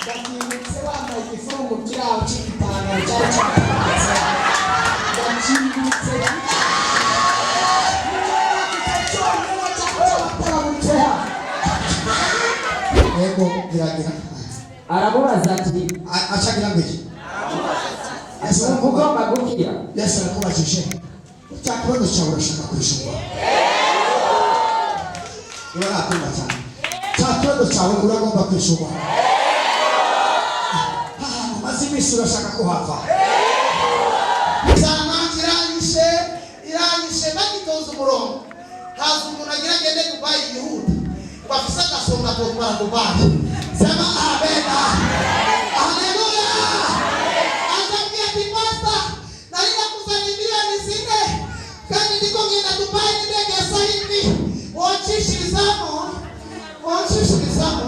Ndabyibutse wambaye igifungo kiraho cy'igipantaro cyari cyatambitse. Ndabyibutse Yego, biragira. Aramubaza ati Acagira ngo iki? Yesu wumva arakuba ugomba gukira? Yesu arakubajije, cya kibazo cyawe urashaka kwishyurwa? Urarakunda cyane. Cya kibazo cyawe uragomba kwishyurwa? Ahantu umaze iminsi urashaka kuhava? Sama irangije, irangije, bagitoza umurongo, haza umuntu agira agende Dubayi yihuta, ngo afise agasonga kotwara Dubayi. Sema amena, haleluya. Azambwira ati: "Pasta, nari nakuzanye miliyoni 4, kandi ndiko ngenda Dubayi n'indege ya saa 7, woncishirizamo, woncishirizamo."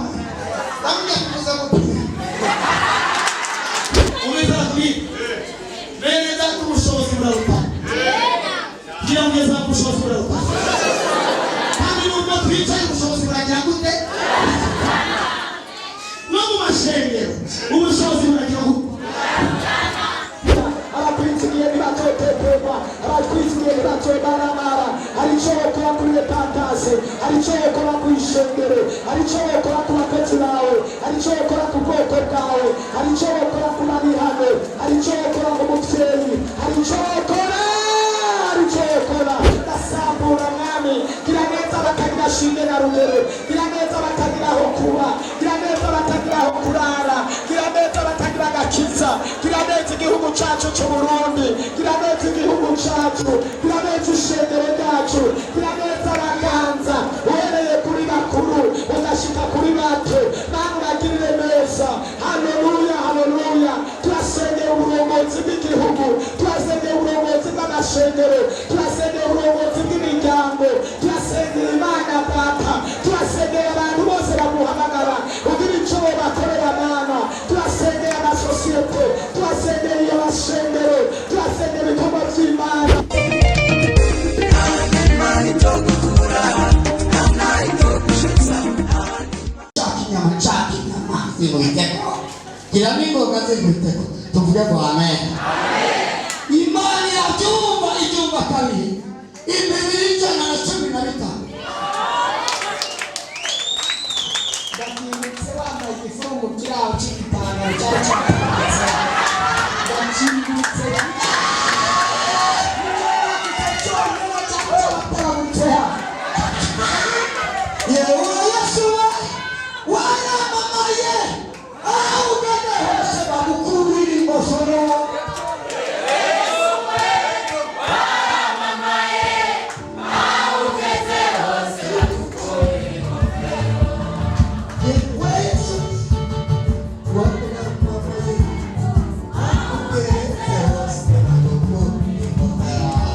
Ndamubwira ati: "Muze gute?" Umeza kuri bene data, ubushobozi buraruta. Gira mugeza, ubushobozi buraruta. Kandi nubwo twicaye, ubushobozi buragira gute? No mu mashengero ubushobozi buragira gute? Abatwizigiye ntibatoteterwa, abatwizigiye ntibatobaramara. Hari icyo bakora kuri repantase, hari icyo bakora ku ishengero, hari icyo bakora ku bakozi bawe, hari icyo bakora ku bwoko bwawe, hari icyo bakora ku bari hano, hari icyo bakora ku mubyeyi, hari icyo bakora, hari icyo bakora. Ndasambura, Mwami, gira neza batagira shinge na rugero, gira neza batagira aho kuba, gira neza batagira aho kurara, gira neza batagira agakiza, gira neza igihugu cyacu cy'u Burundi, gira neza igihugu cyacu, gira neza ishengero ryacu, gira neza abaganza, uhereye kuri bakuru ugashika kuri bato. Mana, ubagirire neza. Haleluya, haleluya. Turasengera uburongozi bw'igihugu, turasengera uburongozi bw'amashengero, turasengera uburongozi bw'imiryango, turasengera Imana Data, turasengera abantu bose baguhamagara ugira icyo bakorera. Mana, turasengera amasosiyete, turasengera iyo mashengero, turasengera ibikorwa by'Imana. Imana itogukura, nta itogushitsa. Nshaka inyama, nshaka inyama ziguhiteko, gira n'ingoga ziguhiteko. Tuvuge ngo amen. Imana irabyumva, ibyumva kabiri imibiri 115. Ndabyibutse wambaye igifungo kiraho cy'igipantaro cyari cyatambitse. Ndabyibutse cyonyine. Yewe Yesu we, waramamaye, aho ugana hose bagukurira ingofero. Yewe Yesu, waramamaye, aho ugeze hose bagukurira ingofero.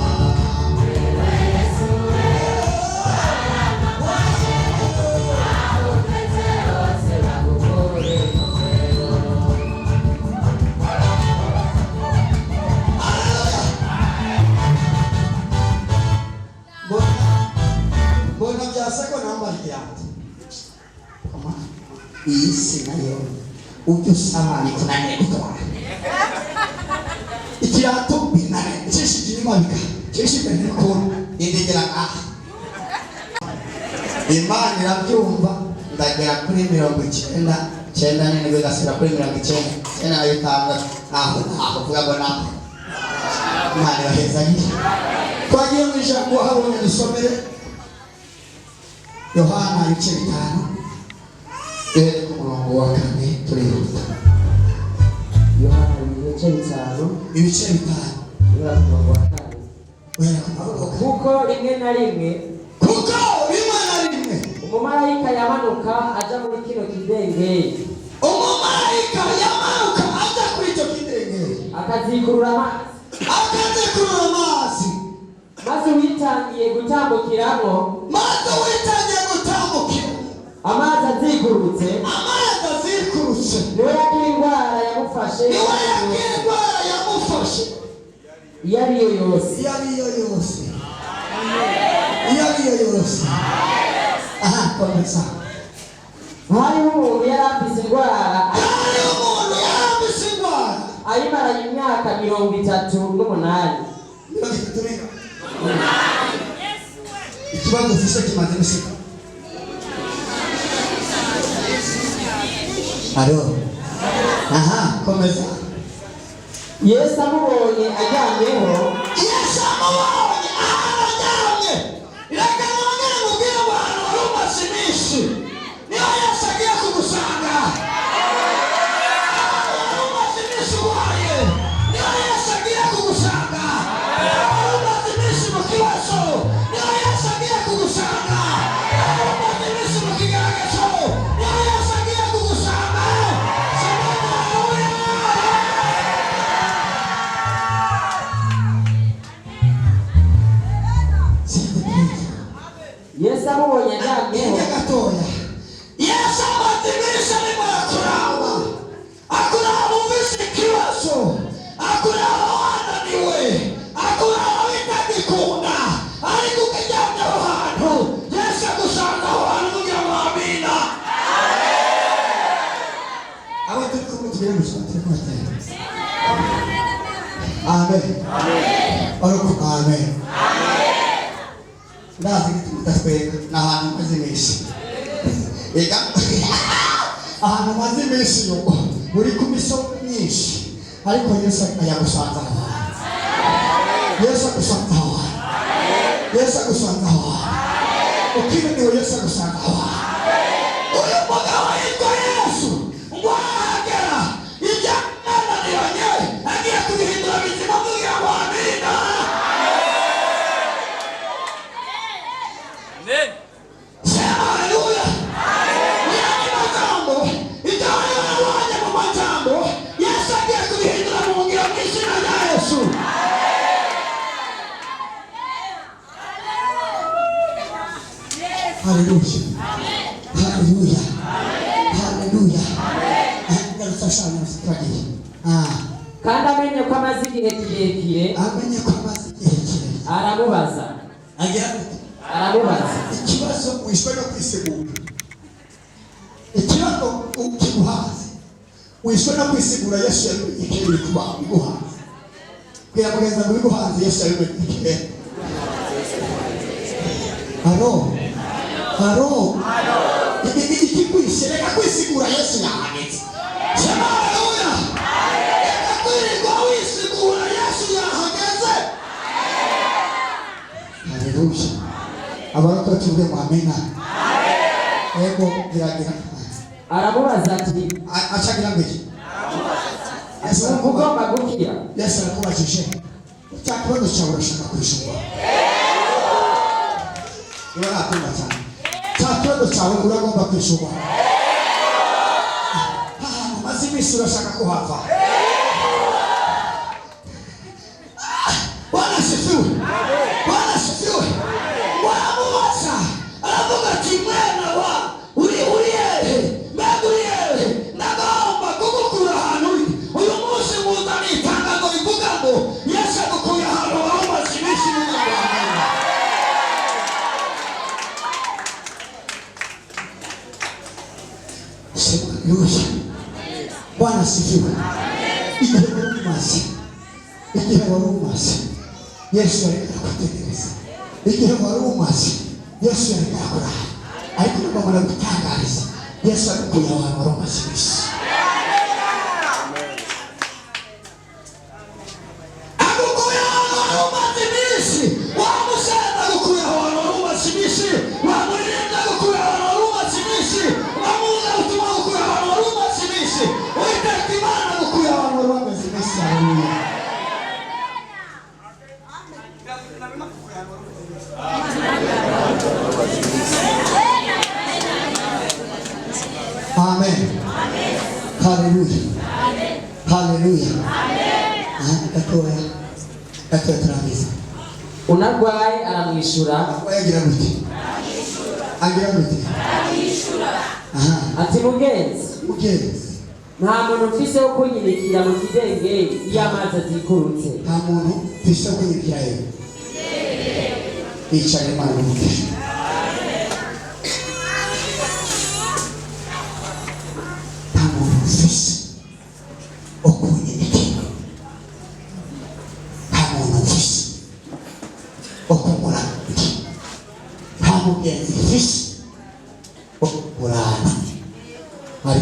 Mbona byasa ko nambara ikirato. Iyi si nayo ujya usaba bikunaniye gutwara ikirato, binaniye cishije inyuma, bika cisha imbere n'ukuntu indegera ngaha. Imana irabyumva. Ndagera kuri 90 cyenda n'indwi, gasubira kuri 96, aho ntaho uvuga ngo naho. Imana ibahezagire. Twagiye mu ijambo habonye, dusomere Yohana ibice 5, duhere ku murongo wa 4, turihuta. Yohana ibice 5. Ibice 5. Guhera ku murongo wa 4. Guhera ku murongo wa 4. Kuko rimwe na rimwe Kuko rimwe na rimwe umumarayika yamanuka aja muri kino kidengeri, umumarayika yamanuka aja kuri icyo kidengeri, akazikurura amazi, akazikurura amazi, maze uwitangiye gutambukiramo, maze witangiye gutambukira, amazi azikurutse, amazi azikurutse, niwe yakira indwara yamufashe, niwe yakira indwara yamufashe, iyo ari yo yose. Iyo ari yo yose, iyo ari yo yose. Aha, komeza. Hariho umuntu yari afise indwara. Hariho 38. 30 n'ingahe? Ikibazo ufise kimaze gushika. Alo. Aha, komeza. Yesu amubonye aryamyeho, Yesu amubonye ahantu aryamye. Reka nongere mubwire ngo ahantu wari umaze iminsi niho Yesu agiye kugusanga. Ahantu wari umaze iminsi urwaye niho Yesu agiye kugusanga. Ahantu wari umaze iminsi mu kibazo niho Yesu agiye kugusanga. Ahantu wari umaze iminsi mu kigaragazo niho Yesu agiye kugusanga. Sema haleluya. Yesu amubonye aryamyeho, Hirya gatoya Yesu amaze iminsi arimo arakuraba, akuraba ufise ikibazo, akuraba wananiwe, akuraba bitagikunda, ariko ukiryamye aho hantu Yesu agusanga aho hantu kugira ngo amina. Abo turi kumwe tugere gusa turi kubatera. Amen. Ariko amen. Ndazi igituma udatwenga ni ahantu maze iminsi. Ega ahantu maze iminsi yo uri ku misozi myinshi, ariko Yesu yagusanze aho hantu. Yesu agusanze aho hantu. Yesu agusanze aho hantu. Ukinaniwe Yesu agusanga aho hantu. Uyu mugabo yitwa Yesu ngo arahagera, ibyananiranye agiye kubihindura bizima kugira ngo amina. Sema haleluya. Yandi magambo, ibyo wari warabonye mu majambo, Yesu agiye kubihindura mu ngiro mu izina rya Yesu. Haleluya. Haleluya. Haleluya. Ngarutse ashanya turagiye. Ah, kandi amenye ko amaze igihe kirekire, amenye ko amaze igihe kirekire. Aramubaza. Agira gute? Aramubaza. Ikibazo wishwe no kwisigura, ikibazo kiguhaze wishwe no kwisigura, Yesu yabimenye kera kuba biguhaze. Kugira mugenzi ngo biguhaze, Yesu yabimenye kera. Alo. Alo. Ikikwishe, reka kwisigura, Yesu yahageze. Sema haleluya. Reka kwirirwa wisigura, Yesu yahageze. Haleluya. Abarokore tuvuge ngo amena. Ego giragira. Aramubaza ati, Acagira ngo iki? Yesu wumva arakubaza. ugomba gukira? Yesu arakubajije. Cya kibazo cyawe urashaka kwishura. Niba nakunda cyane. Cya kibazo cyawe uragomba kwishura. Ahantu umaze iminsi urashaka kuhava. Bwana asifiwe. Bwana asifiwe. Waramubaza, aravuga ati: "Mwana wa uri hehe? Mbega uri hehe? Ndagomba kugukura ahantu uri uyu munsi." Nguzaniye itangazo rivuga ngo Yesu agukuye ahantu wari umaze iminsi mu Rwanda. Sema haleluya. Bwana asifiwe. Igihe wari umaze, igihe wari umaze, Yesu yari arakutegereza. Igihe wari umaze, Yesu yari arakuraba. Ariko nagomba gutangariza, Yesu agukuye ahantu wari umaze iminsi. Agukuye ahantu wari umaze iminsi. Wa musaza, agukuye ahantu wari umaze iminsi. Wa muririmbyi, agukuye ahantu wari umaze iminsi. Wa muvugabutumwa, agukuye ahantu wari umaze iminsi. Uwiteka Imana agukuye ahantu wari umaze iminsi. Haleluya. Amen. Haleluya. Haleluya. Aha, gatoya. Gatoya turangiza. Unarwaye aramwishyura, Agira gute? Agira gute? Aha. ati: "Mugenzi, Mugenzi, nta muntu mfise wo kunyinikira mu kidengeri iyo amazi azikurutse." Nta muntu mfise wo kunyibwira yewe. Yicara, Imana umugisha. Nta muntu mfise wo kunyinikira.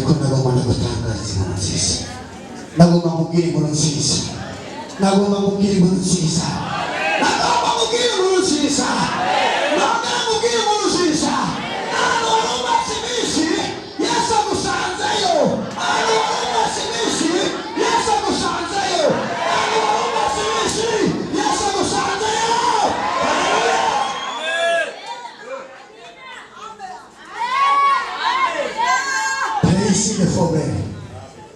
Ariko nagomba ndagutangariza inkuru nziza, nagomba nkubwire inkuru nziza, nagomba nkubwire inkuru nziza, nagomba nkubwire inkuru nziza, nongera nkubwire inkuru nziza. Ahantu wari umaze iminsi, Yesu agusanzeyo. Ahantu wari umaze iminsi, Yesu agusanzeyo. Ahantu wari umaze iminsi, Yesu agusanzeyo. Haleluya! Pereside fobe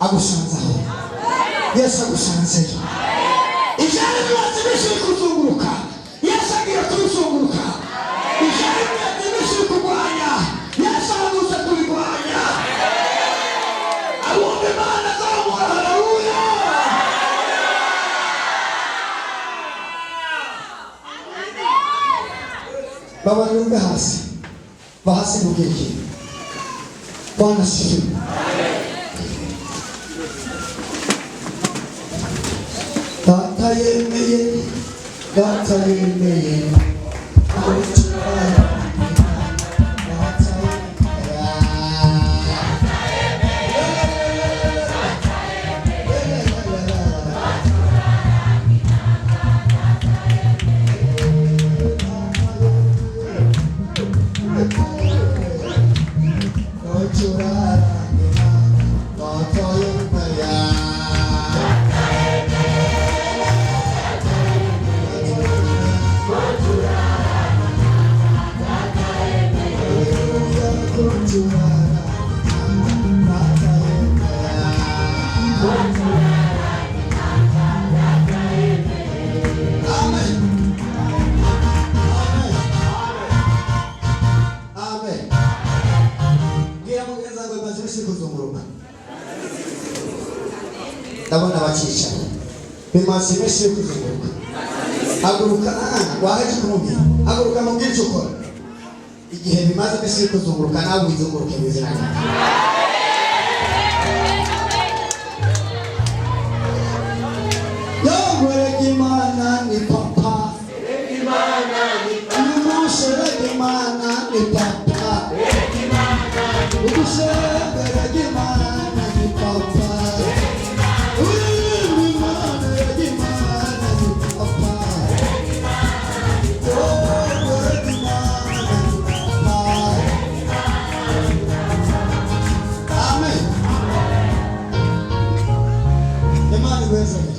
agusanze aho, Yesu agusanzeyo. Ibyari bimaze iminsi biri kuzunguruka, Yesu agiye kubizunguruka. Ibyari bimaze iminsi biri kurwanya, Yesu arabuze kubirwanya. Abumva Imana zamura haleluya. Babarumbe hasi bahasi mubwiki. Bwana asifiwe. Data yemeye, Data yemeye. Data yemeye. Amen. Amen. Bwira mugenzi wawe maze iminsi iri kuzunguruka. Ndabona bakicaye. Bimaze iminsi iri kuzunguruka. Haguruka, waheje kumubwira. Haguruka mubwire icyo ukora. Igihe bimaze iminsi iri kuzunguruka, nawe wizunguruke mu izina ryawe. Yongwereka Imana ni papa. Umushereka Imana ni papa. Umushereka Imana ni papa. Imana Imana ni papa. Yongwereka Imana ni papa. Amen. Imana iwezanye.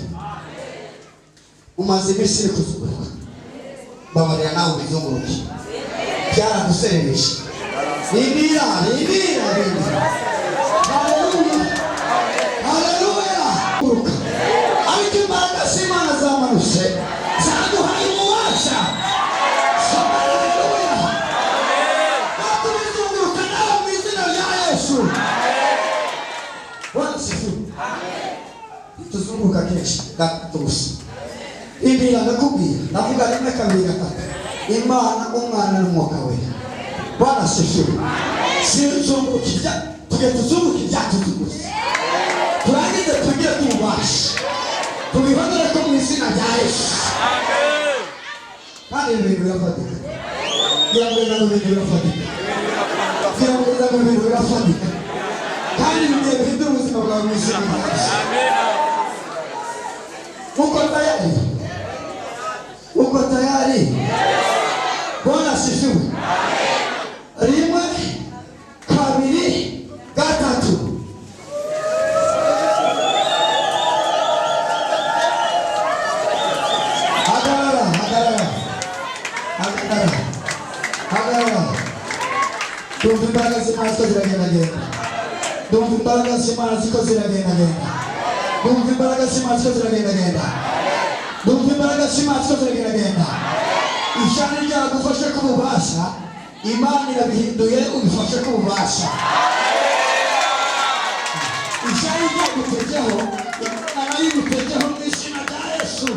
Umaze iminsi iri kuzunguruka, babarira nawe ubizunguruke. Byaraguserereje. Rindira, rindira, rindira. Haleluya, haleluya. Guruka. Ariko imbaraga z'Imana zamanutse, zaduhaye ububasha. Soma haleluya. No kubizunguruka nawe mu izina rya Yesu. Bwana sifiwe. Tuzunguruka kenshi gatatu gusa. Ibira ndakubwira, ndavuga rimwe, kabiri, gatatu. Imana Umwana n'Umwuka Wera. Bwana asifiwe. Sinzunguruka ibya tugiye tuzunguruka ibyatuzungurutse, turangize tugire tububasha tubibonere ko mu izina rya Yesu. Kandi ibi bintu birafatika. Ngira ngo ibintu birafatika. Ngira ngo ibintu birafatika kandi bigiye bihindura ubuzima bwawe mu izina rya Yesu. Uko tayari? Uko tayari? Bwana asifiwe. Rimwe, kabiri, gatatu. Hagarara, hagarara, hagarara, hagarara. Ndumva imbaraga z'Imana ziko ziragendagenda. Ndumva imbaraga z'Imana ziko ziragendagenda. Ndumva imbaraga z'Imana ziko ziragendagenda. Ndumva imbaraga z'Imana ziko ziragendagenda. Ishani ryagufashe ku bubasha, Imana irabihinduye ubifashe ku bubasha. Ishani ryagutegeho, Imana nayo igutegeho mu izina rya Yesu.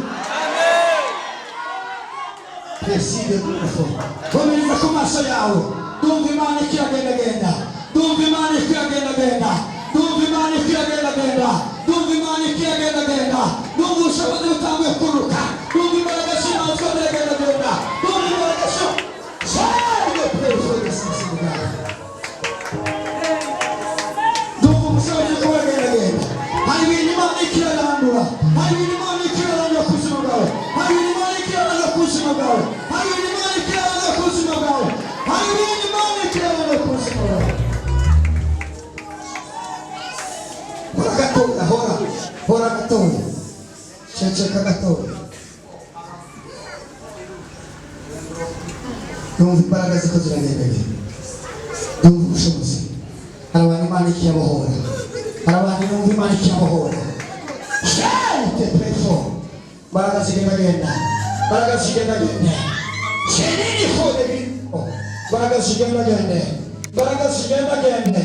Preside Gufo. Komereza ku maso yawe. Ndumva Imana ikiragendagenda. Ndumva Imana ikiragendagenda. Ndumva Imana ikiragendagenda. Ndumva Imana ikiragendagenda. Ndumva ubushobozi butanguye kuruka. Ndumva imbaraga z'Imana ziko ziragendagenda. Ndumva imbaraga z'Imana. Cyane prefe. Ndumva Hora gatoya, hora hora gatoya, ceceka gatoya. Numva imbaraga ziko ziragendagenda, numva ubushobozi. Hari abantu Imana ikiyabohora, hari abantu numva Imana ikiyabohora. Shete prefo, imbaraga zigendagenda, imbaraga zigendagenda. Shenini fode biko, imbaraga zigendagende, imbaraga zigendagende,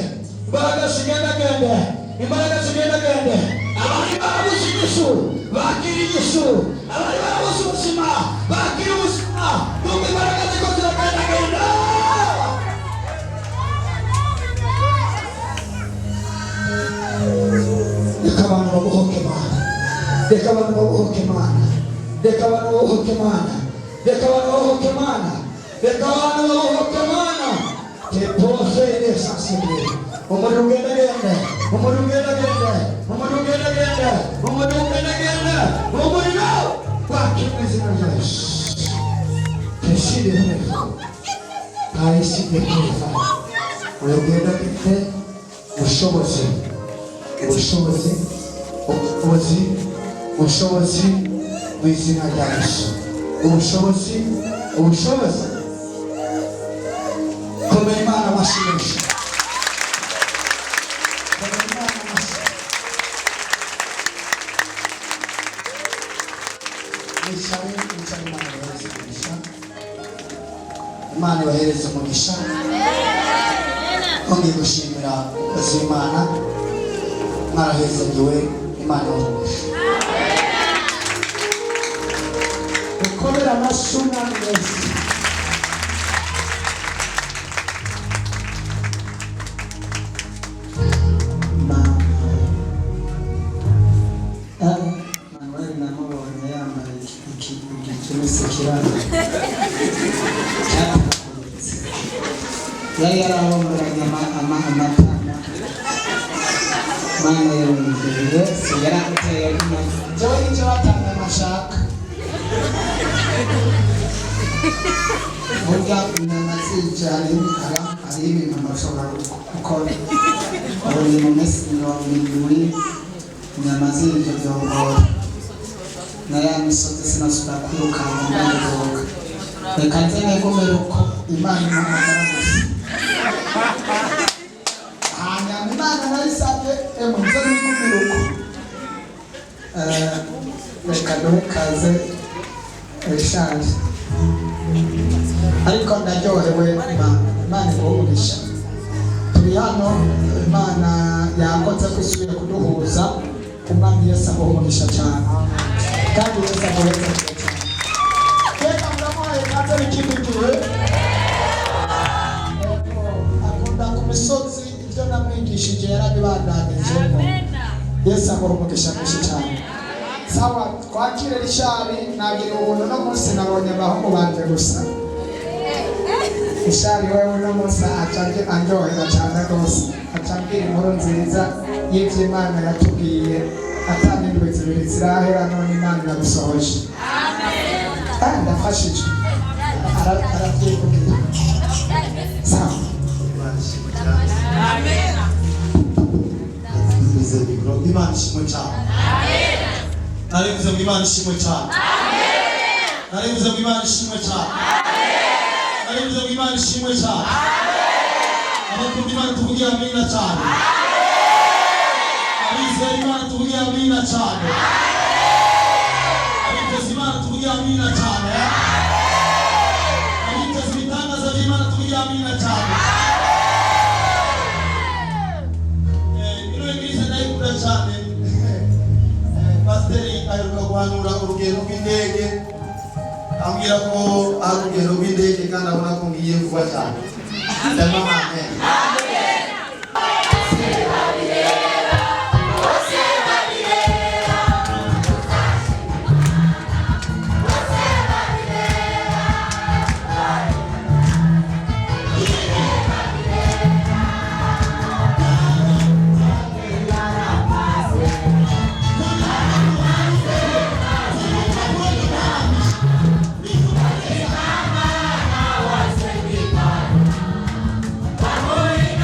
imbaraga zigendagende, imbaraga zigendagende. Abari barabuze inyishu bakira inyishu, abari barabuze ubuzima bakira ubuzima. Numva imbaraga ziko ziragendagenda. Reka abantu babohoke Mana, reka abantu babohoke Mana, reka abantu babohoke Mana, reka abantu babohoke Mana, reka abantu babohoke Mana. Tepose esansible, umuriro ugendagende, umuriro ugendagende, umuriro ugendagende, umuriro ugendagende, umuriro wake mu izina rya Yesu. Teshide hepfo, ayiside hepfo, umuriro ugendagende, ubushobozi, ubushobozi, ubushobozi, ubushobozi mu izina rya Yesu. Ubushobozi, ubushobozi. Komera Imana amashyi menshi. Komera Imana amashyi. Mwicare, mwicare, Imana ibahereze umugisha. Imana ibahereze umugisha. Nongeye gushimira abakozi b'Imana, mwarahezagiwe, Imana ibahe umugisha. Dukomere amashyi Umwami Yesu. Mama Manuel namubonye yambaye igikinisi kirana cyaramukuritse, yari yarahomberanye amatama. Mana yongeye si yaramuteye nyuma jewe nicyo batanga amashaka. Burya inyama zije hariho ibintu ntashobora gukora. Ubu ni mu minsi 70 inyama zije byongora na ya misozi, sinasubira kwirukanka ndabiruka. Reka nze negomere uko Imana impamagara gusa. Hanyuma Imana nayisabye emwe nze nigumire uko. Reka duhe kaze rishaje, ariko ndaryohewe. Imana, Imana iguhe umugisha. Turi hano, Imana yakoze ko isubiye kuduhuza. Umwami Yesu aguhe umugisha cyane, kandi Yesu aguheze cyane. Reka muramuhaye kaze n'ikindi gihe. Akunda ku misozi, ibyo namwigishije yarabibandanijemo. Yesu aguhe umugisha mwinshi cyane. Sawa, twakire Rishari. Nagira ubuntu no munsi nabonye abahungu banje gusa. Rishari wewe uno munsi aca andyohera cyane rwose, aca ambwira inkuru nziza y'iby'Imana yatubwiye atanga indwi 2 zirahera, none Imana irabisohoje. Kandi ndafashijwe. Arabyikubwira. Sawa. Imana ishimwe cyane. Mbize mikoro. Imana ishimwe cyane. Narivuze ngo Imana ishimwe cyane. Narivuze ngo Imana ishimwe cyane. Narivuze ngo Imana ishimwe cyane. Abakunda Imana tuvuge amina cyane. Abizera Imana tuvuge amina cyane. Abiteze Imana tuvuge amina cyane. Abiteze ibitangaza by'Imana tuvuge amina cyane. Ino église ndayikunda cyane. Pasiteri aheruka guhanura urugendo rw'indege, ambwira ko ari urugendo rw'indege kandi abona ko ngiye vuba cyane. Sema amen. Amor.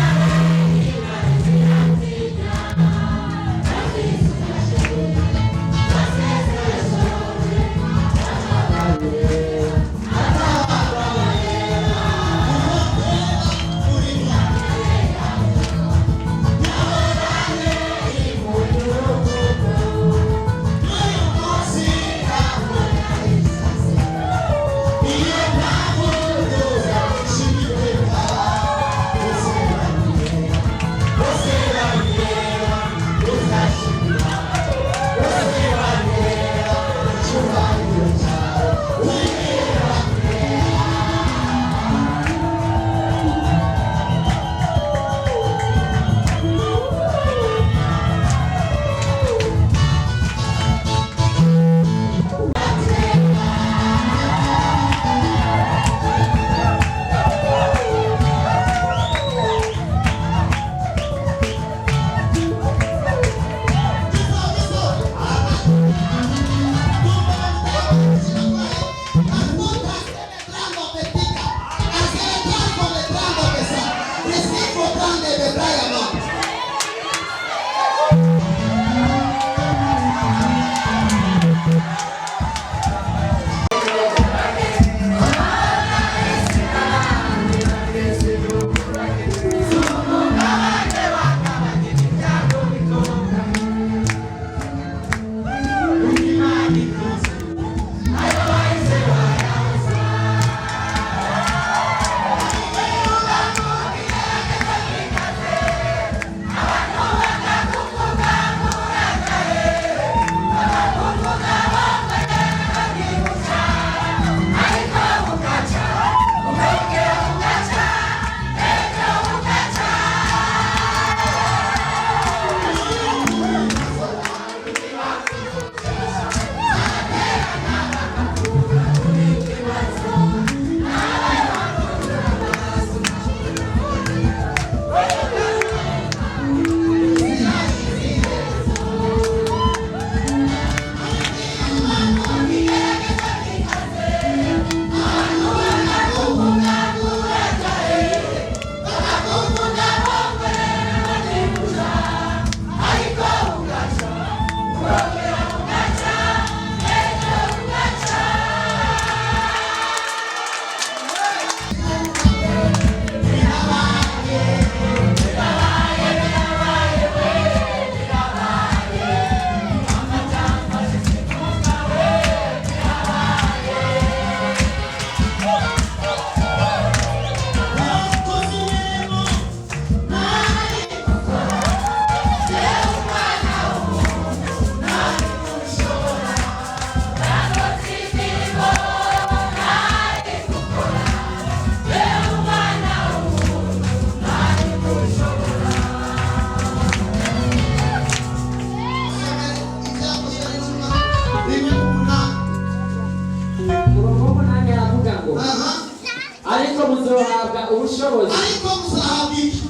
Ubushobozi. Ariko muzahabwa iki?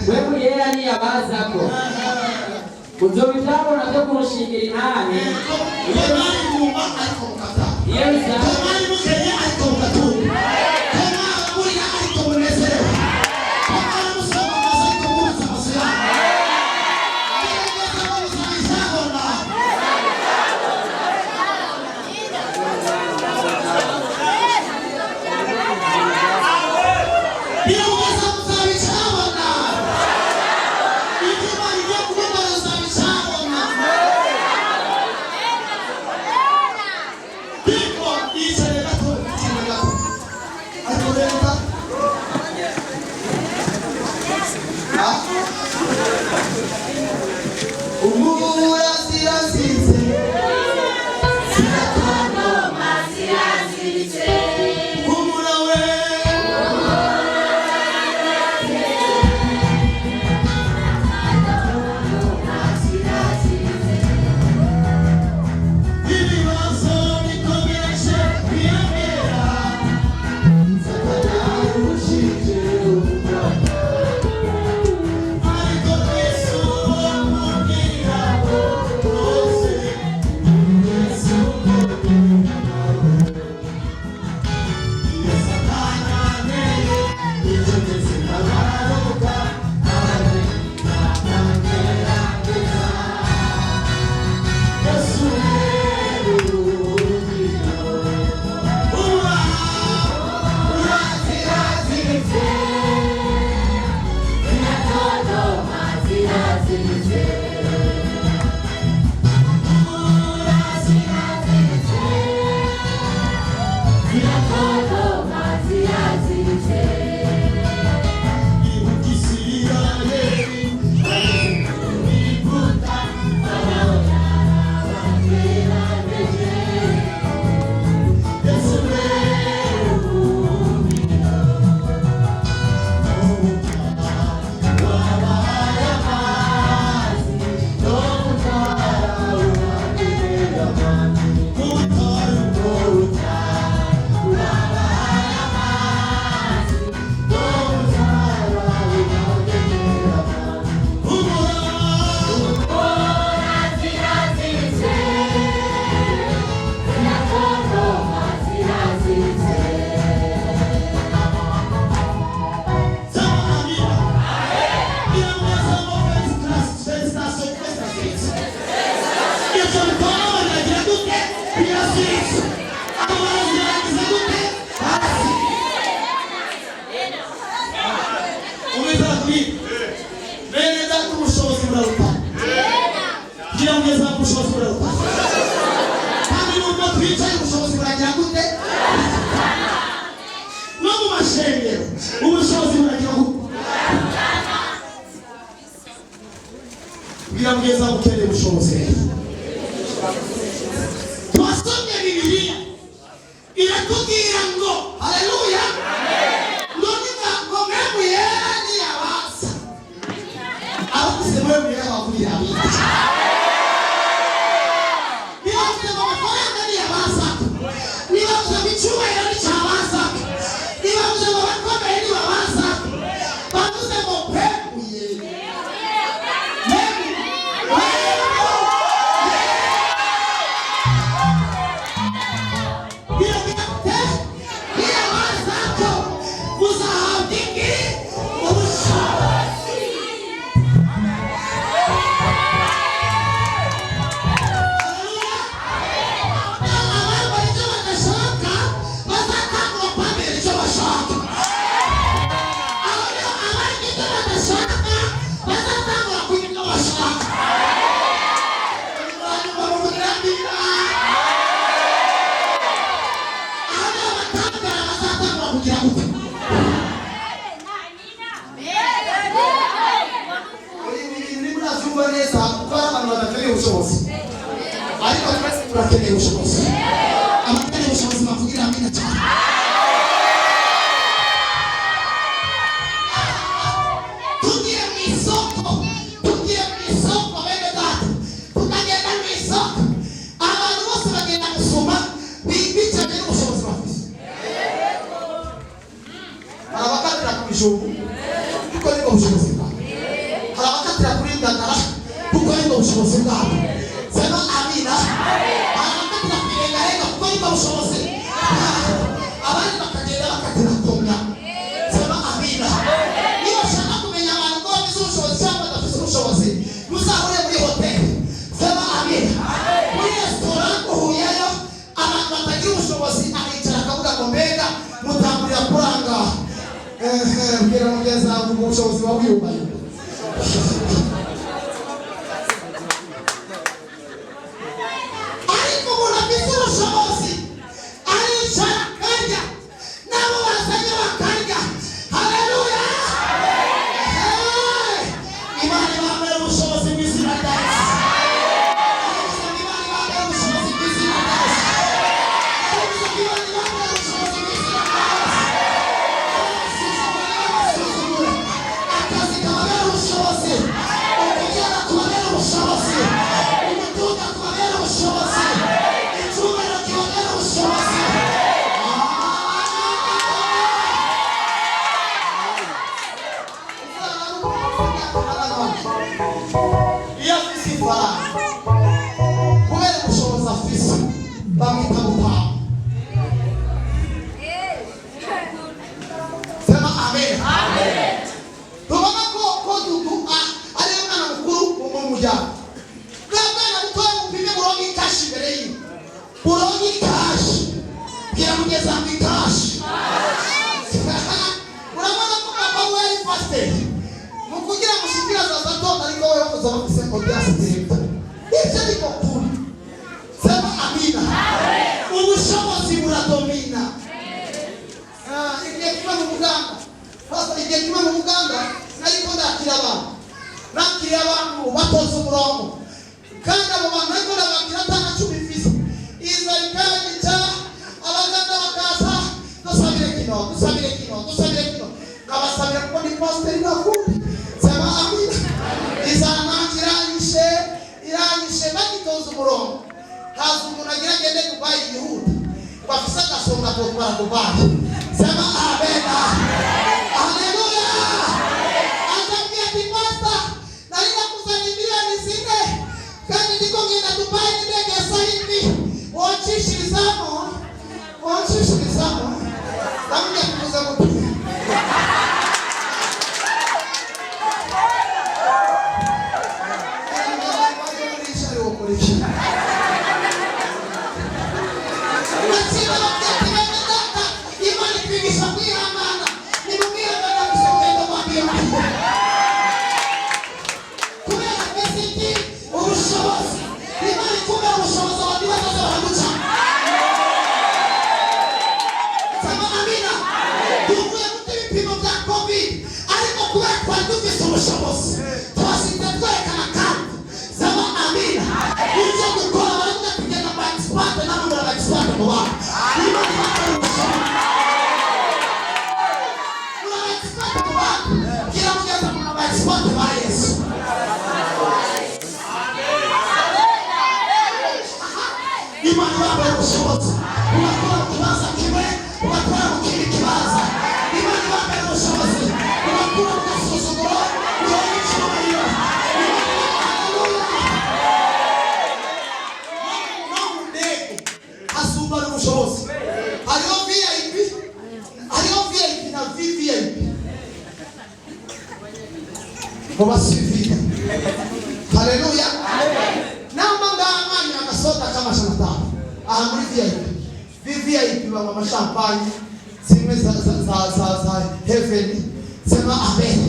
Mpwemu Yera niyabazako, muzoba ivyabona vyo kumushingira intahe Ko mwari mumba ariko mukataha, i Yerusalemu, ko mwari mukenye ariko mugatunga, ko mwari murira ariko munezerewe, ko mwari musoma amazu ariko mwubatse amazu yanyu. Gerageza ngo muzabizabona. Gerageza muzabizabona. Ibyo Imana igiye kugukora uzabizabona. Biko yicare gato, yicare gato. Ariko reka. Ah. Umura ziraziritse. Umura we. Ibibazo bikomeje kwiyongera. Satani yarushije ubugome. Ariko Yesu amubwira ngo rwose, Yesu iyo Satani anteye, icyo ngeze ndabaruka, aragerageza. Yesu rero urugwiro, uraziraziritse. Ibyo bikorwa biragira gute? Birasiritse. Abo barazirangiza gute? Hasi. Umeze kuri bene data, ubushobozi burarutana. Gira mugeza, ubushobozi burarutana. Kandi nubwo twicaye, ubushobozi buragira gute? No mu mashengero ubushobozi buragira gute? Bwira mugeza, ukeneye ubushobozi. Rero twasomye Bibiliya iratubwira ngo, haleluya, ngo niba ngo Mpwemu Yera niyabaza. Abavuze Mpwemu Yera bavugira abica. Niba bavuze ngo amafaranga niyabaza, niba bavuze ngo icyubahiro nicyabaza, niba bavuze ngo abakomeye nibabaza, bavuze ngo Mpwemu Yera. Mpwemu Yera. Niyabazako muzahabwa iki? Ubushobozi. Haleluya. Abambara icyo badashaka bazatangura kwambara icyo bashaka. Aho niho abari icyo badashaka bazatangura kunywa icyo bashaka. Hanyuma bavugira, aho niho batangara bazatangura kugira gute? Ibi bintu murabyumva neza, kuko hari abantu badakeneye ubushobozi, ariko twese turakeneye ubushobozi. Abakeneye ubushobozi bavugira amina cyane. Tugiye mu isoko, tugiye mu isoko, bene data, tukagenda mu isoko, abantu bose bagenda gusuma bitewe n'ubushobozi bafite. Ubushobozi bwabo. Sema amina. Arakatira kwirengarenga kuko yumva ubushobozi bwabo, abandi bakagenda bakatira kumya. Sema amina. Niba ushaka kumenya abantu ko bafite ubushobozi cyangwa badafite ubushobozi, muzahure muri hoteli. Sema amina. Muri resitora uhuyeyo abantu batagira ubushobozi, aricara akavuga ngo mbega mutangurira kuranga. Ehe, bwira mugenzi wawe ngo ubushobozi buba bwiyubaye. Ariko umuntu afite ubushobozi aricara akarya, nabo bazanye bakarya. Haleluya! Hey! Imana ibambere ubushobozi mu izina rya Yesu. Imana ibambere ubushobozi mu izina rya Yesu. Imana ibambere ubushobozi mu izina rya Yesu. Abasuzugure, akazi kababera ubushobozi, ukubyara kubabera ubushobozi, umutunga kubabera ubushobozi, icyubahiro kibabera ubushobozi. Iyo afise ifaranga, kubera ubushobozi afise, bamwita gutaha. Sema amen. Tubona ko Dudu ariwe mwana mukuru mu muryango. Bwa bwana butoya bupime buronke ikashi imbere yiwe, buronke ikashi. Bwira mugenzi wawe ikashi. Urabona ko papa we ari pasiteri, mu kugira mushikire azaza atonda, ariko wewe uzaba ufise audience director. Ivyo niko kuri. Sema amina. Ubushobozi buradomina. Igihe kimwe mu Buganda, pastor, igihe kimwe mu Buganda nariko ndakira abantu, nakiriye abantu batoza umurongo, kandi abo bantu ariko ndabakira atana cumi mfise. Iza ikanyica, abaganda bakaza: "Dusabire kino, dusabire kino, dusabire kino." Nkabasabira kuko ni pasiteri, nakundi. Sema amina. Izana iranyishe, iranyishe. Bagitoza umurongo, haza umuntu agira agende Dubayi yihuta, ngo afise agasonga atotwara Dubayi. Sema amena. Haleluya! Akambwira ati: "Pastor, nari nakuzanye miliyoni 4, kandi ndiko ngenda Dubayi n'indege ya saa 7, woncishirizamo, woncishirizamo." Ndamubwira kuvuza gute? Natsinda babwira ati: "Bene data, Imana itwigisha kwihangana. Nimumwihangana gusa urugendo rwa mbere." Kubera afite ubushobozi. Imana ikubera ubushobozi, abantu bazaza baraguca. Sema amina. Tuvuye mu ibipimo bya COVID, ariko kubera twari dufite ubushobozi, twasize twerekana. Kandi sema amina. Ibyo dukora, baravuga ati: "Genda mu expert." Namwe muri aba expert mu bantu. Imana ibahaye ubushobozi, muri aba expert mu bantu. Bwira mugenzi wawe, muri aba expert ba Yesu. Imana ibahaye ubushobozi, ugakora mu kibanza kimwe, ugakora mu kindi kibanza. Imana ibahaye ubushobozi, ugakura mu gasuzuguro, uronka icyubahiro. Haleluya! No mu ndege hasumbana ubushobozi. Hariho VIP, hariho VIP na VVIP mu basivile. Haleluya! Namba ngaha agasoda k'amajana 5 aha muri VIP, VVIP banywa amashampanye zimwe za heaven. Sema amen.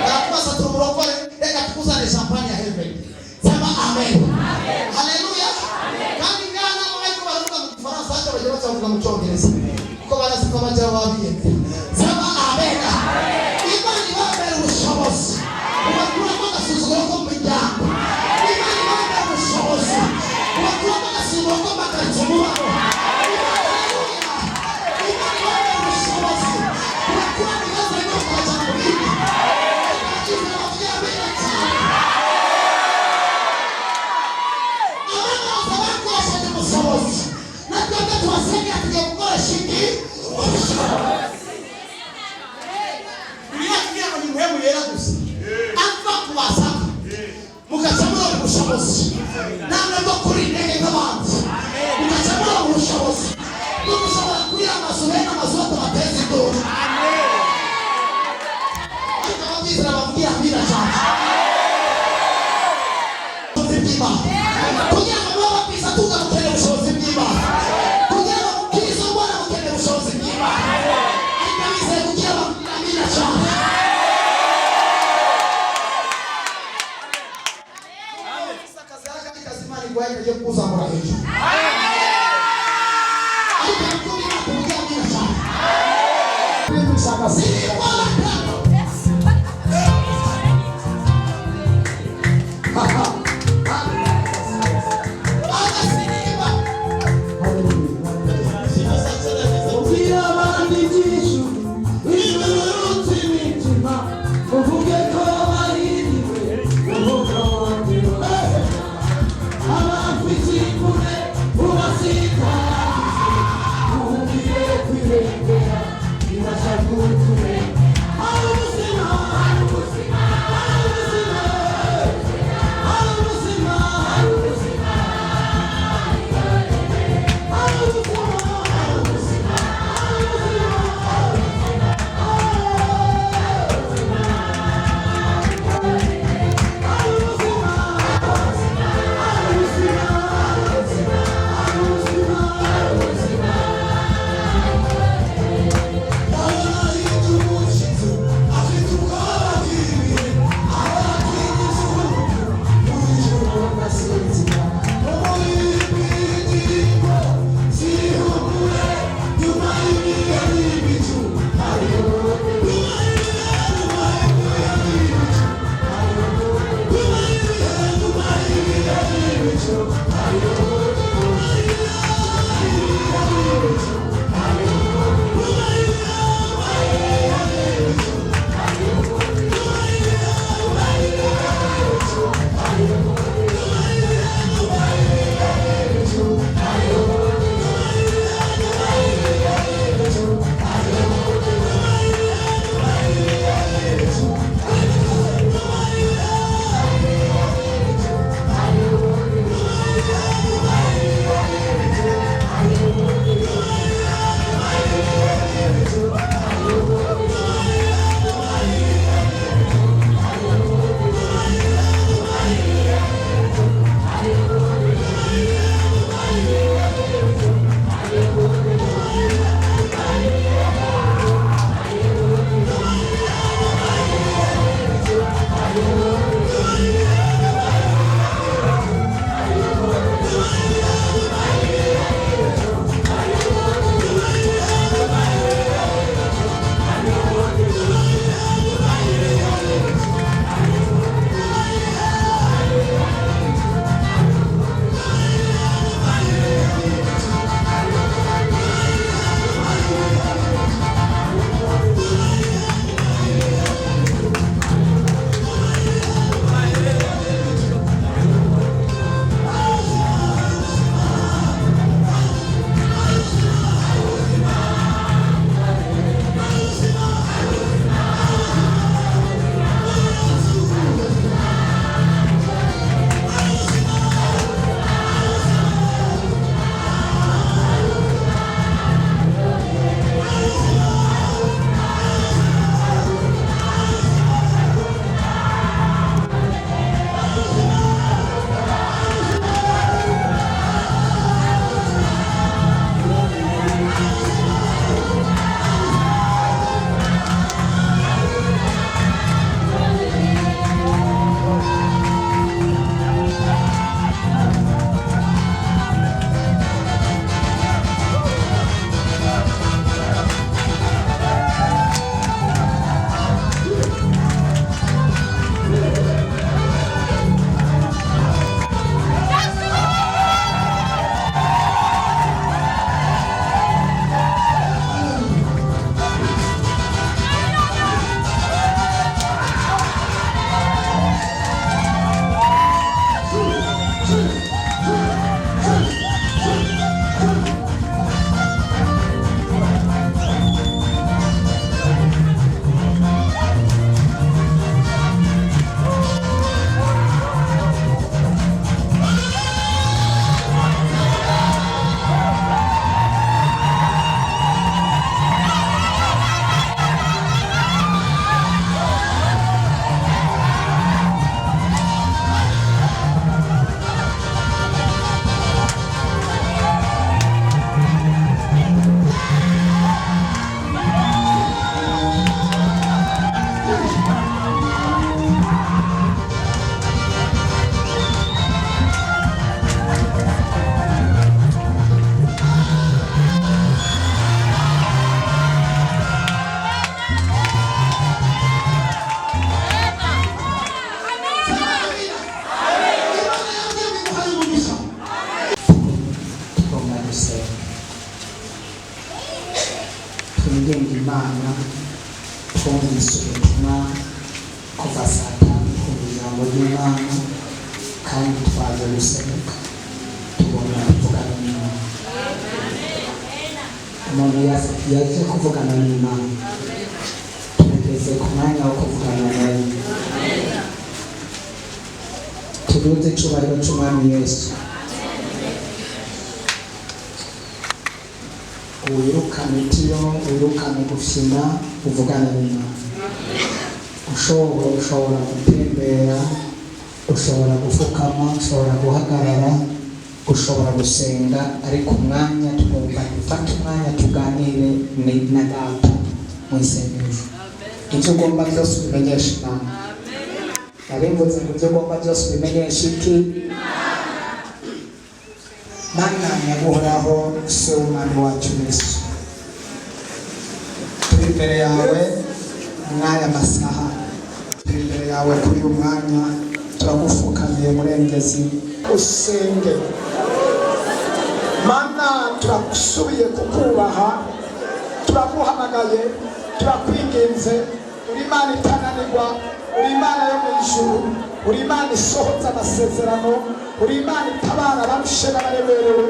Barakubaza: "Turi umurokore, reka tukuzane champagne ya heaven." Sema amen. Haleluya! Kandi ngaha nabo bariko baravuga mu Gifaransa, hata bajya bacavuga mu Cyongereza kuko barazi ko bajya babiyemera. Sema amen. Imana ibabera ubushobozi, ubakuramo agasuzuguro ko mu miryango. Imana ibabera ubushobozi, ubakuramo agasuzuguro ko mu makaritsiye mubamo. Haleluya! Imana ibabera ubushobozi, ubakura mu bibazo bimwe ukabajyana mu bindi. Bavuge amena cyane. Abana bose bakoresheje ubushobozi, na twebwe tubasengera, tugiye gukoresha indi ubushobozi. Bibiliya tubwira ngo ni muhemu yera gusa ava ku basaka, mugaca murora ubushobozi. Ubushobozi namwe bwo kuri intege nk'abandi, mugaca muronka ubushobozi bwo gushobora kurira amazu, bene amazu batabateza induru. Ariko ababyizera babwira amina cyane. Ubushobozi bw'Imana, kugira ngo mube abakristo tuza mukeneye ubushobozi bw'Imana, kugira ngo mukristo mbona mukeneye ubushobozi bw'Imana. Ariko abizeye kugira babwira amina cyane. Akazi akandi kazi Imana iguhaye kagiye kukuzamura hejuru, ariko abikubwira kubwira amina cyane. Sirikora. Agasirimba. Ubwira abandi iby'ijuru, ijuru ruta imitima, uvuge ko bahiriwe, umwuka wanjye wazima. Abafite imvune, Imana. Twumvise ubutumwa kuva saa 5, twumva ijambo ry'Imana, kandi twaje gusenga, tugomba kuvugana n'Imana. Umuntu yaje kuvugana n'Imana, tugeze ku mwanya wo kuvugana nawe. Tuduze icyubahiro cy'Umwami Yesu. Wirukane itiro, wirukane gufyina, uvugane n'Imana. Ushobora gutembera, ushobora gupfukama, ushobora guhagarara, ushobora gusenga, ariko umwanya tugomba gufata umwanya tuganire na Data mu isengesho. Ibyo ugomba byose ubimenyesha Imana. Nabimvuze ngo ibyo ugomba byose ubimenyesha iki? Mana nyaguhoraho, Se w'Umwami wacu Yesu, turi imbere yawe mw'aya masaha, turi imbere yawe kuri uyu mwanya, turagupfukamiye Murengezi. Usenge. Mana, turagusubiye kukubaha, turaguhamagaye, turakwinginze. Uri Imana itananirwa, uri Imana yo mu ijuru, uri Imana isohoza amasezerano, uri Imana itabara abarushe n'abaremerewe,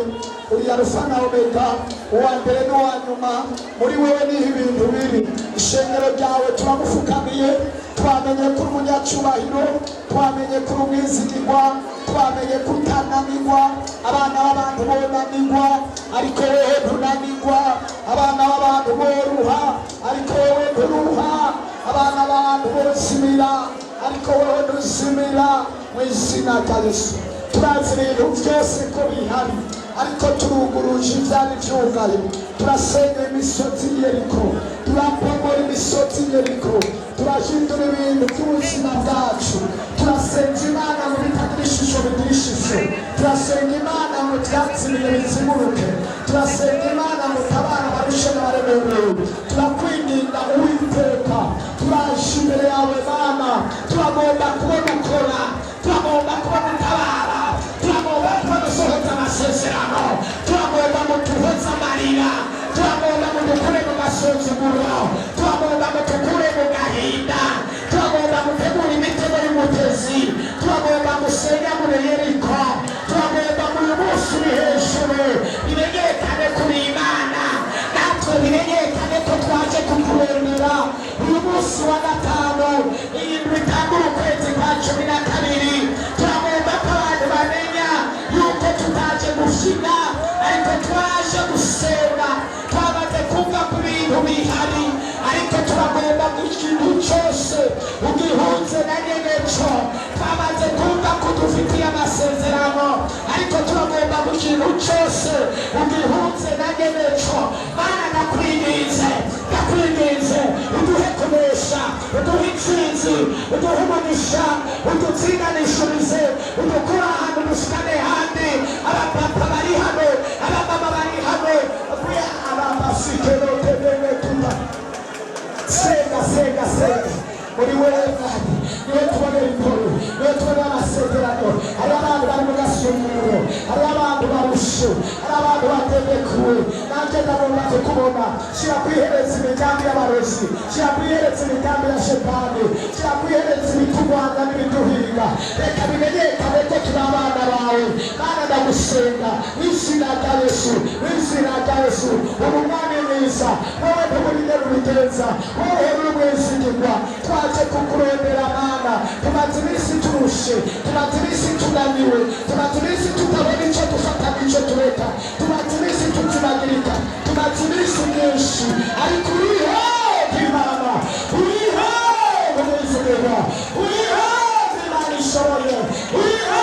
uri Alufa na Omega, uwa mbere n'uwa nyuma. Muri wewe niho ibintu biri. Ishengero ryawe turagufukamiye. Twamenye ko uri umunyacyubahiro, twamenye ko uri umwizigirwa, twamenye ko utananirwa. Abana b'abantu bonanirwa, ariko wowe ntunanirwa. Abana b'abantu boruha, ariko wowe nturuha. Abana b'abantu bozimira, ariko wowe ntuzimira. Mu izina rya Yesu, turazi ibintu byose ko bihari, ariko turuguruje ibyari byugaye, turasenya imisozi Yeriko, turapomora imisozi Yeriko, turahindura ibintu by'ubuzima bwacu. Turasenga Imana mu bitagira ishusho bigira ishusho, turasenga Imana mu byatsi bihe bizimuruke, turasenga Imana mu tabara abarushe n'abaremerewe. Turakwinginga Uwiteka, turaje imbere yawe Mana, turagomba kubona ukora, turagomba kubona utabara, turagomba kubona usohoza amasezerano, turagomba ngo tuhoze amarira, turagomba ngo dukure mu masuzuguro, turagomba ngo tukure mu gahinda, turagomba gutegura imitego y'umutezi, turagomba gusenya muri Yeriko, turagomba ngo uyu munsi uri hejuru bimenyekane kuri Imana, natwe bimenyekane ko twaje kukuremera. Uyu munsi wa gatanu, iyi ndwi itangura ukwezi kwa 12, turagomba ko abantu bamenya yuko tutaje gushyina, ariko twaje gusenga. Twamaze kumva ku bintu bihari, ariko turagomba ngo ikintu cyose ugihunze na nyeneco. Twamaze kumva ko dufitiye amasezerano, ariko turagomba ngo ikintu cyose ugihunze na nyeneco. Mana, ndakwinginze, ndakwinginze, uduhe kunesha, uduhe intsinzi, uduhe umugisha, udutsindanishurize, udukure ahantu dushikane handi. Abapapa bari hano, abamama bari hano, ababasikerotebenetuta. Senga, senga, senga. Muri wewe Mwami niwe tubonera inkuru, niwe tubonera amasezerano. Hari abantu bari mu gasumuro, hari abantu barushe, hari abantu bategekuwe. Nanjye ndagomba kukubona. Shyira ku ihereza imigambi y'abarozi, shyira ku ihereza imigambi ya Shetani, shyira ku ihereza ibiturwanya n'ibiduhiga. Reka bimenyekane ko turi abana bawe. Mana, ndagusenga mu izina rya Yesu, mu izina rya Yesu. Uri Umwami mwiza, wowe ntuburinde rubigenza, wowe uri umwizigirwa. Twaje kukurondera Mana. Tumaze iminsi turushe, tumaze iminsi tunaniwe, tumaze iminsi tutabona icyo dufata n'icyo tureka, tumaze iminsi tuzibagirika, tumaze iminsi myinshi, ariko uriho Imana, uriho umwizigirwa, uriho Imana ishoboye, uriho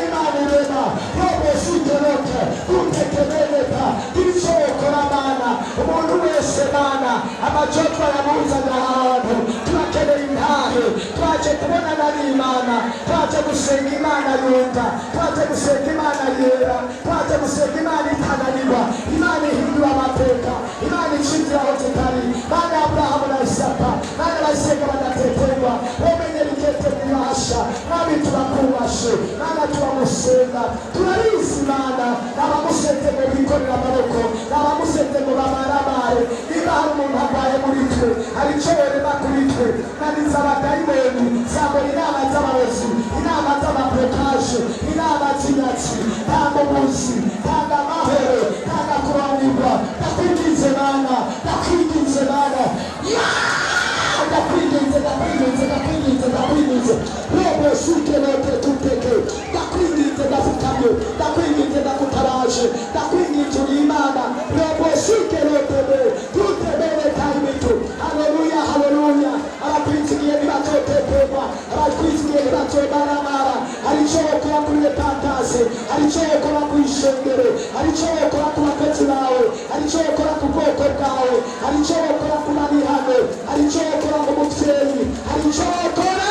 Imana irema robositerote utekebereka icyo ukora. Mana, umuntu wese Mana amajotwa yamuzanye ahantu, turakeneye intahe. Twaje kubonana n'Imana, twaje gusenga Imana yumva, twaje gusenga Imana yera, twaje gusenga Imana itananirwa, Imana ihindura amateka, Imana ica inzira aho zitari. Mana ya Aburahamu na Isaka, Mana basenga badateterwa, womenyera ikete mwibasha. Mwami, turakubaha. Turakurashe Mana, turagusenga, turabizi Mana. N'abamusetse ngo bikorere amaboko, n'abamusetse ngo bamaramare. Niba hari umuntu arwaye muri twe, hari icyo yorema kuri twe. Naniza abadayimoni, zambona inama z'abarozi, inama z'amablokaje, inama z'inyatsi. Tanga ubuzi, tanga amahoro, tanga kuranirwa. Ndakwinginze Mana, ndakwinginze Mana, ndakwinginze, ndakwinginze, ndakwinginze, ndakwinginze. Robo suke lote tuteke. Ndakwinginze, ndapfukamye, ndakwinginze, ndakutaraje, ndakwinginze, uri Imana. Robo suke lote be tutebere taimitu. Haleluya, haleluya. Abatwizigiye ntibazoteterwa, abatwizigiye ntibazomaramara. Hari icyo wokora kuri repantase, hari icyo wokora ku ishengero, hari icyo wokora ku bakozi bawe, hari icyo wokora ku bwoko bwawe, hari icyo wokora ku bari hano, hari icyo wokora ku mubyeyi, hari icyo wokora,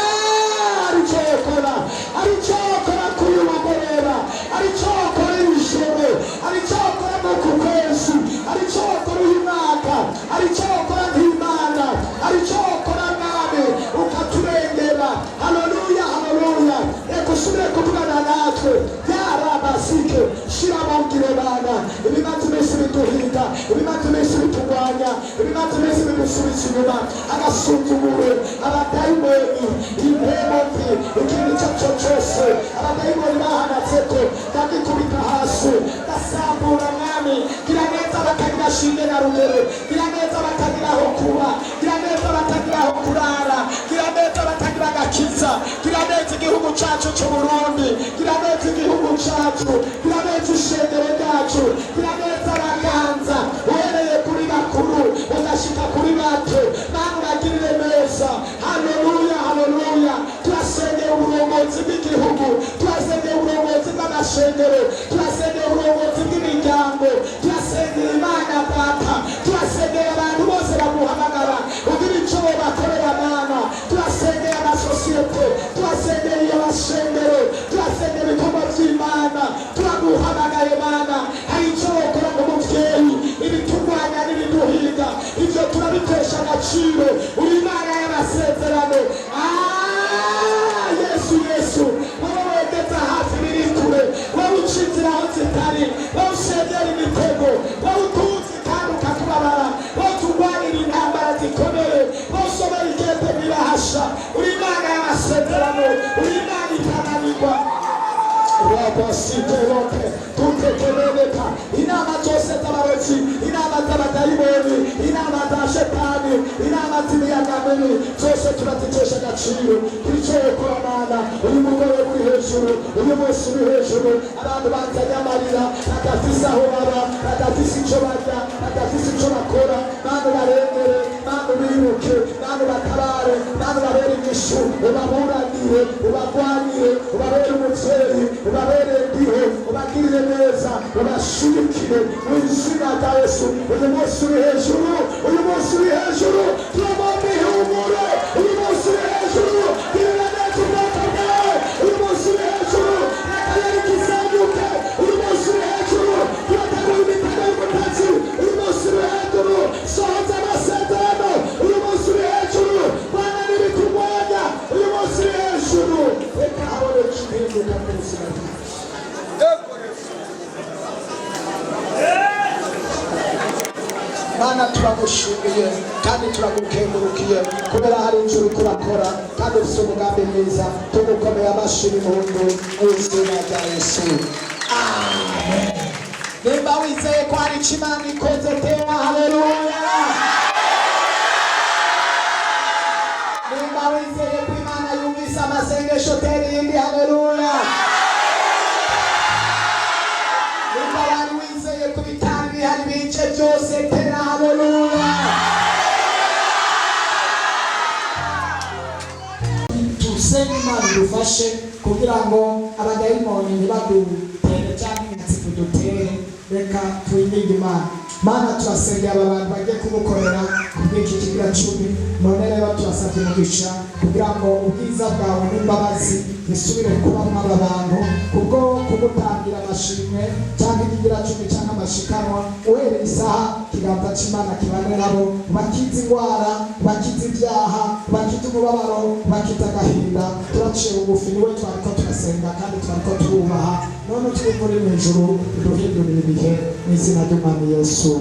hari icyo wokora, hari icyo wokora kuri uyu mugoroba, hari icyo wokora iri joro, hari icyo wokora muri uku kwezi, hari icyo wokora uyu mwaka, hari icyo wokora nk'Imana, hari icyo wokora Mwami, ukaturengera. Haleluya, haleluya. Reka usubire kuvugana natwe. Yarabasike, shira mu ngiro Bana. Ibimaze iminsi biduhiga, ibimaze iminsi biturwanya, ibimaze iminsi bidusubiza inyuma, agasuzuguro, abadayimoni, impemo mbi, ikintu icyo ari cyo cyose abadayimoni bahanatseko, ndagikubita hasi, ndasambura. Mwami, gira neza batagira shinge na rugero, gira neza batagira aho kuba, gira neza batagira aho kurara, gira neza batagira agakiza, gira neza igihugu cyacu cy'u Burundi, gira neza igihugu cyacu, gira neza ishengero ryacu, gira neza abaganza, uhereye kuri bakuru ugashika kuri bato. Mana, ubagirire neza. Haleluya, haleluya. Turasengera uburongozi bw'igihugu, turasengera uburongozi bw'amashengero, turasengera uburongozi bw'imiryango, turasengera Imana Data, turasengera abantu bose baguhamagara ugira icyo bakorera. Mana, turasengera amasosiyete, turasengera iyo mashengero, turasengera ibikorwa by'Imana. Turaguhamagaye Mana, hari icyo wokora nk'umubyeyi. Ibiturwanya n'ibiduhiga, ibyo turabitesha agaciro. Uri Imana y'amasezerano. Ah, Yesu, Yesu, wowe wegeza hafi biri kure, wowe uca inzira aho zitari, wowe usengera imitego, wowe utuzi kandi ukatubabara, wowe turwanira intambara zikomeye, wowe usomera ikete ntibahasha. Uri Imana y'amasezerano, uri Imana itananirwa. Rabasiterote tutekeleleka. Inama zose z'abarozi, inama z'abadayimoni, inama za shetani, inama z'imiyaga mibi, zose turazitesha agaciro. Twicaye kuri Mana. Uyu mugore uri hejuru, uyu munsi uri hejuru, abantu bazanye amarira, badafise aho baba, badafise icyo barya, badafise icyo bakora. Mana, barengere. Mana, bibuke. Mana, batabare. Mana, babere inyishu, ubaburanire, ubagwanire, ubabere umuvyeyi, ubabere ndiho, ubagirire neza, ubashigikire mu izina rya Yesu. Uyu munsi uri hejuru, uyu munsi uri hejuru, turagomba ihumure. Uyu munsi uri hejuru, girira neza ubwoko bwawe. Uyu munsi uri hejuru, reka Yeriko isenyuke. Uyu munsi uri hejuru, turategura imitego y'umutazi. Uyu munsi uri hejuru, sohoza amasezerano. Uyu munsi uri hejuru, Bwana, n'ibiturwanya. Uyu munsi uri hejuru, reka haboneke impinduka mu buzima bwacu. Mana, turagushimiye kandi turagukengurukiye kubera hari inzu uriko urakora kandi ufite umugambi mwiza. Tugukomeye amashyi n'impundu mu izina rya Yesu, amen. Nimba wizeye ko hari icyo Imana ikoze, tera haleluya. Nimba wizeye ko Imana yumvise amasengesho, tera iyindi haleluya. Nimba wari wizeye ko ibitari bihari bice byose, tera haleluya. Tusenge Imana idufashe kugira ngo abadayimoni ntibadutere cyangwa inyatsi tudutere. Reka twinginge Imana. Mana, turasengera aba bantu bagiye kugukorera kubw'iki kigira cumi. None rero turasabye umugisha kugira ngo ubwiza bwawe n'imbabazi bisubire kuba mw'aba bantu kubwo kugutangira. amashimwe cyangwa ibigira cumi cyangwa amashikanwa. Uhereye isaha, ikiganza cy'Imana kibane nabo, bakize indwara, bakize ibyaha, bakize umubabaro, bakize agahinda. Turaciye bugufi, niwe twariko turasenga kandi twariko turubaha. None twumva uri mu ijuru, duhindurire ibihe mu izina ry'Umwami Yesu,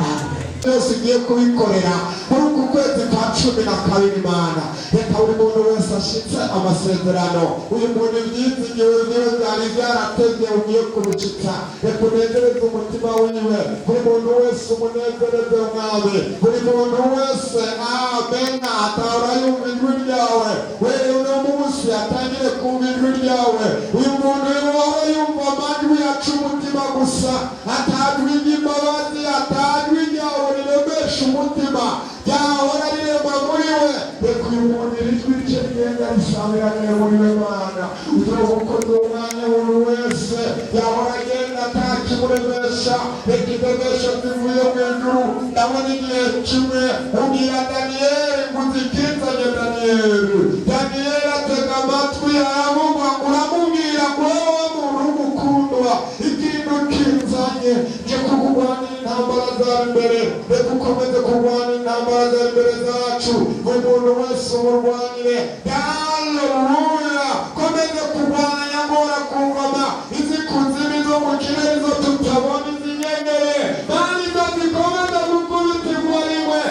amen. Byose ugiye kubikorera muri uku kwezi kwa 12. Imana, reka buri muntu wese ashitse amasezerano. Uyu muntu ibyizigiwe byiwe byari byaratevye, ugiye kubicitsa. Reka unezereze umutima wiwe, buri muntu wese umunezereze, Mwami. Buri muntu wese, amena, atahora yumva ijwi ryawe, wewe uno munsi atangire kumva ijwi ryawe. Uyu muntu yahora yumva amajwi yaca umutima gusa, atajwi ry'imbabazi, atajwi ryawe riremesha umutima ryahora rirema muri we. Reka uyu muntu iri jwi rye rigenda risamiraniye muri we. Mana, uzobukoze umwanya. Buri wese yahora agenda atakimuremesha, reka indemesho zivuye mu ijuru. Ndabona igihe kimwe ubwira Daniyeli ngo uzikinzanye Daniyeli. Daniyeli atega amatwi, aravuga, uramubwira ngo: "Wowe muntu w'umukundwa, ikintu kinzanye nje kukurwanira intambara za imbere." Reka ukomeze kurwana intambara za imbere zacu, buri muntu wese umurwanire. Haleluya! Komeze kurwanya ngora ku ngoma izi kuzimu zo mu kirere, izo tutabona, izi nyenyeri kandi izo zikomeza gukubitirwa rimwe.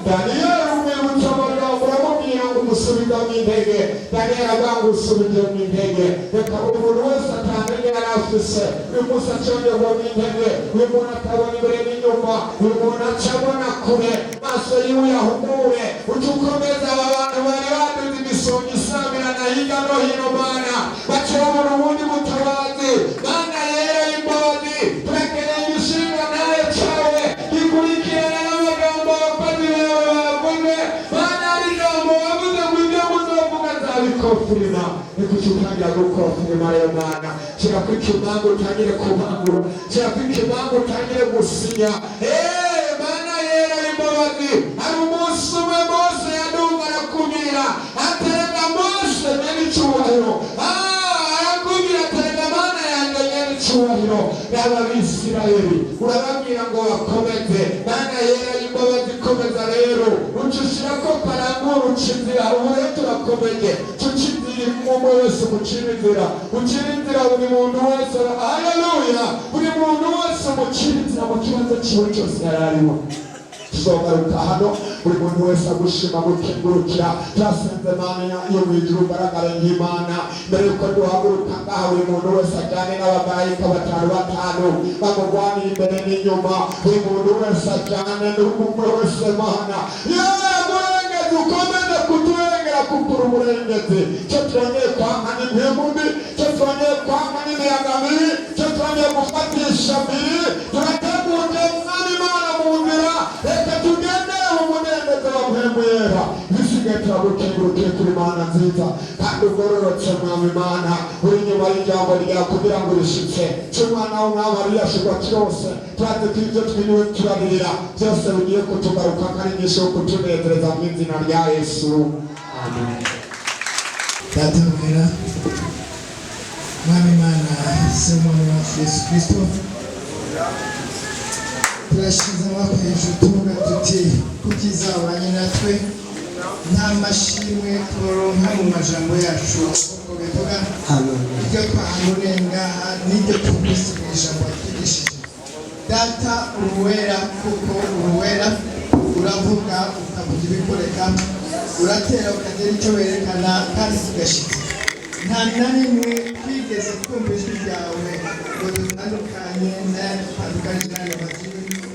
Daniyeli umwibutsa amagambo, uramubwira ngo umusubizamo intege. Daniyeli avuga ngo usubizemo intege. Reka buri muntu wese atamenye yari afise, uyu munsi acongerwamo intege. Uyu muntu atabona imbere n'inyuma, uyu muntu acabona kure, maso yiwe yahumure. Uca ukomeza aba bantu bari baduze imisonga isamirana hirya no hino. Mana, bacobora ubundi butabazi. Mana yera y'imbabazi, turakeneye igishinga nawe cawe gikurikirana n'amagambo abakozi bawe bavuze. Mana, hari ijambo wavuze ngo ibyo muzovuga nzabikofirima. Nikuki utangira gukofirima rero? Mana, shira ku ikimangu utangire kubangura, shira ku ikimangu utangire gusinya. Mana yera y'imbabazi, hari umunsi umwe Mose yaduga, arakubwira atereka Mose nyene icubahiro. Arakubwira atereka Mana yanjye nyene icubahiro, yaba Abisirayeli urababwira ngo bakomeze. Mana yera y'imbabazi, komeza rero, uca ushirako karangura, uca inzira. Ubu rero turakomeje, tuca inzira, umwe wese umucira inzira, ucira inzira buri muntu wese. Haleluya! Buri muntu wese umucira inzira mu kibazo ciwe cyose yari arimo. Tuzogaruka hano buri muntu wese agushima, gukengurukira. Turasenze, Mana yo mu ijuru, ugaragare nk'Imana. Mbere yuko duhaguruka ngaha, buri muntu wese ajyane n'abamarayika batanu batanu bamurwanira imbere n'inyuma. Buri muntu wese ajyane n'umwe wese. Mana yewe murengezi, ukomeze kuturengera kuko uri umurengezi. Cyo twongeye kwanka n'impemu mbi, cyo twongeye kwanka n'imiyaga mibi, cyo twongeye gufatisha mbiri. Turateguje, Mwami Imana, mu nzira. Reka tugendere mu munendezo wa Mpemu Yera. Bisigaye turagukengurukiye kuri Mana nziza kandi ugororotse. Mwami Imana, uri inyuma y'ijambo ryawe kugira ngo urishitse. Cy'umwana w'umwami ariyashirwa cyose. Turazi ko ibyo twiriwe turarira byose bigiye kutugaruka ko ari inyishu yo kutunezereza, mu izina rya Yesu, amen. Data wera, Mwami Imana, Se w'Umwami wacu Yesu Kristo, turashize amaboko hejuru, tuvuga tuti kubyiza wabanye natwe, nta mashimwe turonka mu majambo yacu uko bivuga. Ibyo twahanuriye ngaha n'ibyo twumvise mu ijambo watwigishije. Data, uruwera kuko uruwera, uravuga ukavuga ibikoreka, uratera ukagira icyo werekana kandi tugashyitsa. Nta na rimwe twigeze twumva ijwi ryawe ngo dutandukanye n'ayadutandukanye n'ayo majwi,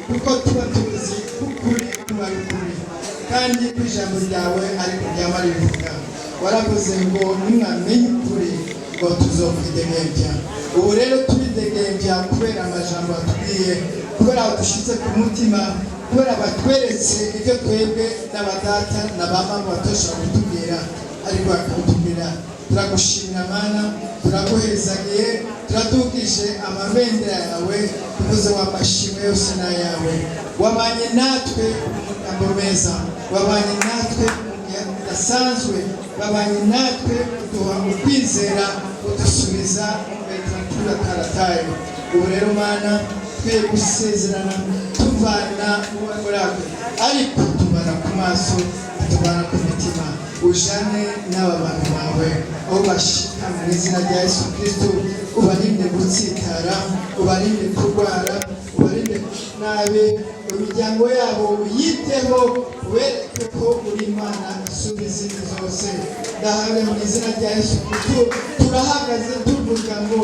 kuko tuba tuzi ko ukuri kuba ari ukuri kandi ko ijambo ryawe ariko ryaba rivuga. Waravuze ngo nimwamenye ukuri ngo tuzokwidegembya. Ubu rero turidegembya kubera amajambo atubwiye, kubera badushyize ku mutima, kubera batweretse ibyo twebwe n'abadata na ba mama batoshobora kutubwira, ariko bakabitubwira. Turagushimira Mana, turaguhezagiye, turadugije amabendera yawe, tuvuze ngo amashimwe yose ni ayawe. Wabanye natwe mu magambo meza, wabanye natwe mu gihe kidasanzwe, wabanye natwe uduha ukwizera, udusubiza mu Karatayo. Ubu rero Mana, twiye gusezerana tuvana muri ako, ariko tubana ku maso, tubana ku mitima. Ujane n'aba bantu bawe aho bashika mu izina rya Yesu Kristo. Ubarinde gutsitara, ubarinde kurwara, ubarinde nabi imiryango yabo, uyiteho, ubereke ko uri Imana isumba izindi zose. Ndahawe mu izina rya Yesu Kristo, turahagaze tuvuga ngo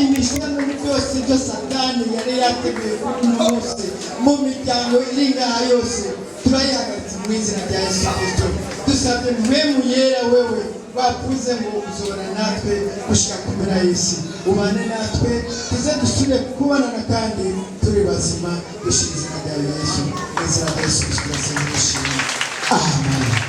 imishano byose byo Satani yari yateguye kuri uno munsi mu miryango iri ngaha yose, turayihagaritse mu izina rya Yesu Kristo. Dusabye Mpwemu Yera, wewe bavuze ngo uzobana natwe gushika ku mpera y'isi, ubane natwe tuze dusubire kubonana kandi turi bazima. Dushira izina ryawe Yesu, mu izina rya Yesu Kristo turasenga dushima, amen.